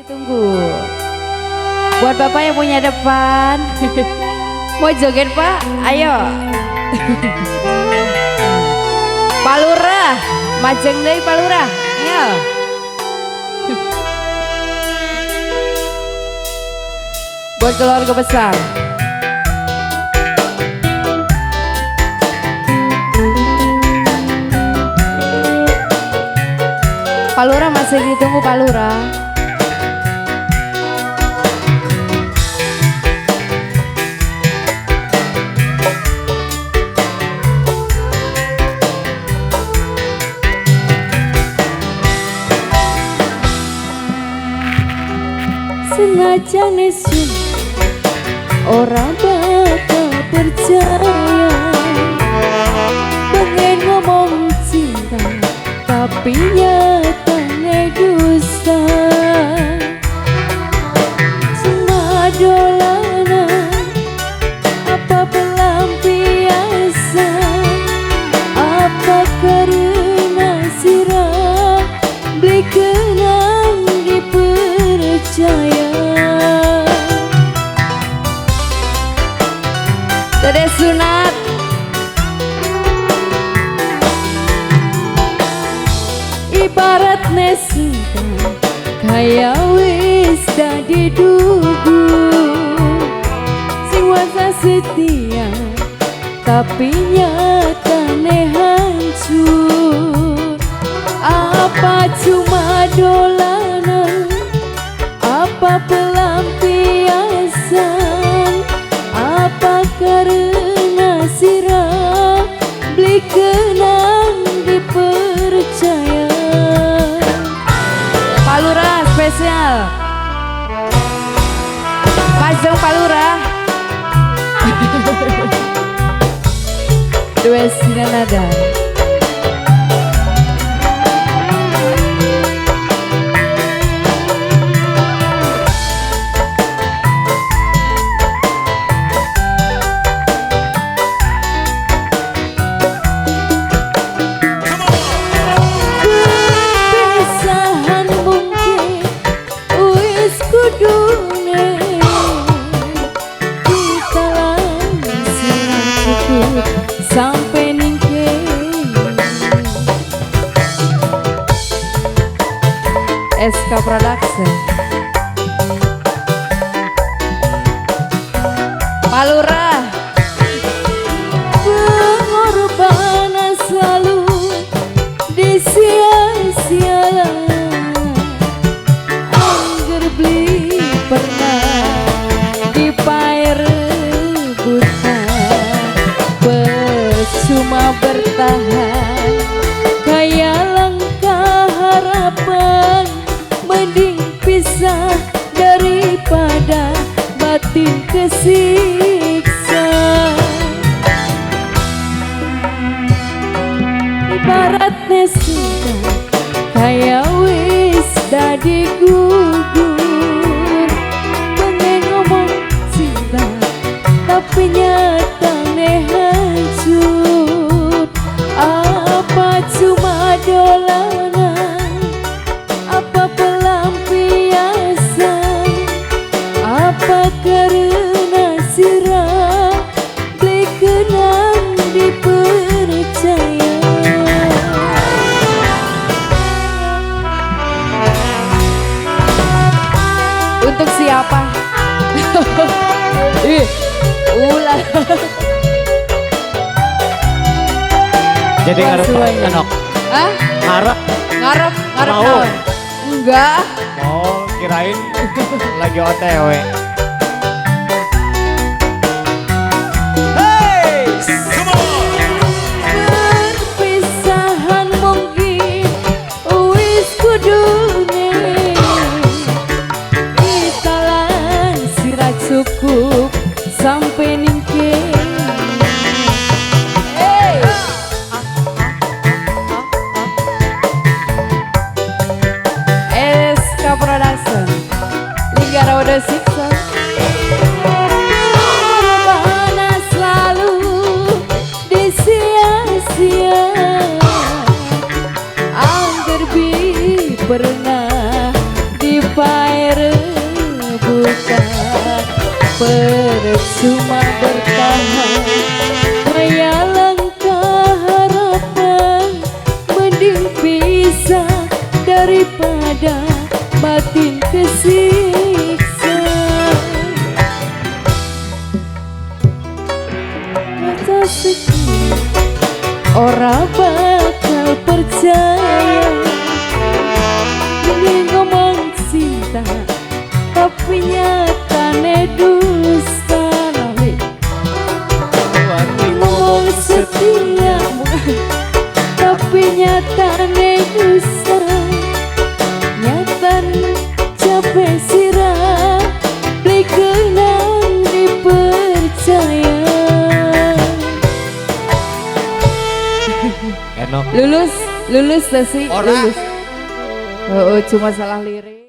Ditunggu. Buat bapak yang punya depan, mau joget pak? Ayo. Pak Lurah, majeng deui Pak Lurah. Ayo. Buat keluarga besar. Pak Lurah masih ditunggu Pak Lurah. Senajan isun ora bakal percaya, pengen ngomong cinta tapi nyatane dusta. Cuma dolanan apa pelampiasan, apa karena sirah beli kenang dipercaya. Dede sunat. Ibarat nesinta kaya wis dadi dugu, sing wasa setia tapi nyatane hancur. Apa cuma dolanan, apa pelampiasan, apa karena sirah beli kenang dipercaya. Pak Lurah spesial, Pajeng Pak Lurah. Dua sinanada. Sampai ningke SK Production. Pak Lurah. Pengorbanan selalu disia-sia, angger beli pernah dipair rebutan. Cuma bertahan kayak langkah harapan, mending pisah daripada batin kesiksa. Ibarat nesinta kaya wis dadi gugur, pengen ngomong cinta tapi nyatane hancur. Apa cuma dolanan, apa pelampiasan, apa karena sirah beli kenang dipercaya. Untuk siapa? Ih, ulah. Jadi ngarep enok. Hah? Ngarep. Ngarep, ngarep naon? Enggak. Oh, kirain lagi OTW. Hey, come on. Perpisahan mungkin wis kudune, kita lan sira cukup sampai ningke. Production Lingga Rawada Siksa. Pengorbanan selalu Percuma bertahan, kaya langkah harapan. Mending pisah daripada batin kesiksa. Kata setia ora bakal percaya. Ini ngomong cinta tapi nyatane dusta. Nawi. Ngomong setia tapi nyatane dusta. Nyatane capek sirah, beli kenang dipercaya. Enok. Lulus, lulus sih, Ora. lulus. Oh, cuma salah lirik.